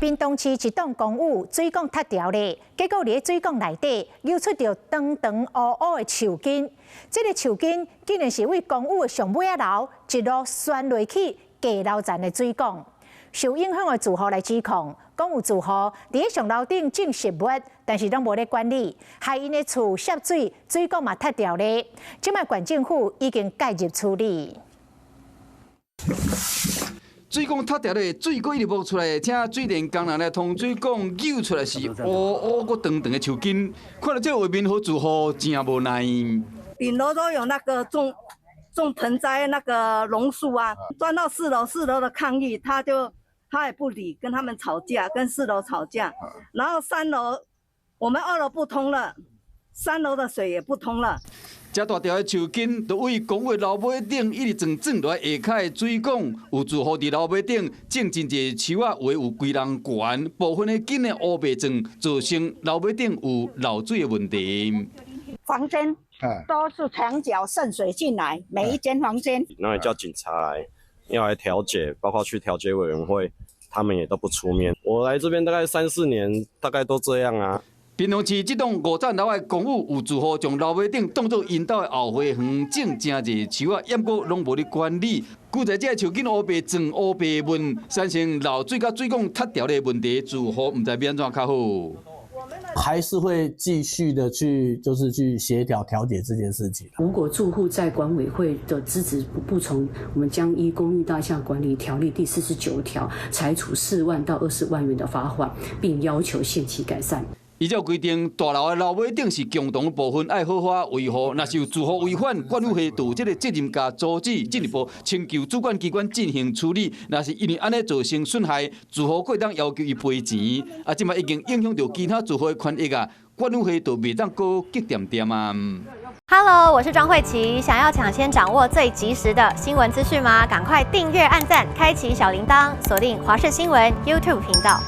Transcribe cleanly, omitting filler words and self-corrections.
屏東市一棟公寓水管塌掉咧，結果佇水管內底搝出著長長烏烏的樹根。這个樹根竟然是對公寓的上尾仔樓一路旋落去低樓層的水管。受影響的住戶來指控，講有住戶佇上樓頂種植物，但是攏無咧管理，害𪜶的厝瀉水，水管嘛塌掉咧。這擺縣政府已經介入處理。水管塌掉咧，水閣一直冒出來，請水電工人來通水管，搝出來是烏烏閣長長的樹根，看著這個畫面，予住戶誠無奈。頂樓都有那個種盆栽，那個榕樹啊，鑽到四樓，四樓的抗議，他也不理，跟他們吵架，跟四樓吵架，然後三樓，我們二樓不通了，三樓的水也不通了。這大條的樹根，就對公寓樓尾頂一直鑽鑽落來下跤的水管，有住戶佇樓尾頂種真濟樹仔，有的有幾人懸，部分的根的烏白鑽，造成樓尾頂有漏水的問題。房間都是牆角滲水進來，每一間房間。那也叫警察來，要來調解，包括去調解委員會，他們也都不出面。我來這邊大概三四年，大概都這樣啊。屏東市這棟五層樓的公寓，有住戶將樓尾頂當作𪜶兜的後花園，種誠濟樹仔，毋過攏無咧管理。舊在這樹根烏白鑽烏白問，產生漏水佮水管塌掉的問題，住戶毋知欲按怎較好。還是會繼續的去，就是去協調調解這件事情。如果住戶在管委會的資質不從，我們將依《公寓大廈管理條例》第49條，裁處4萬到20萬元的罰款，並要求限期改善。依照規定，大樓的樓尾頂是共同部分，愛好好維護。若是有住戶違反，管委會就有這个責任共阻止，進一步請求主管機關進行處理。若是因為按呢造成損害，住戶閣會當要求伊賠錢。啊，這擺已經影響著其他住戶的權益啊，管委會就袂當閣激恬恬啊。 Hello，我是莊慧琪，想要搶先掌握最及時的新聞資訊嗎？趕快訂閱、按讚、開啟小鈴鐺，鎖定華視新聞 YouTube 頻道。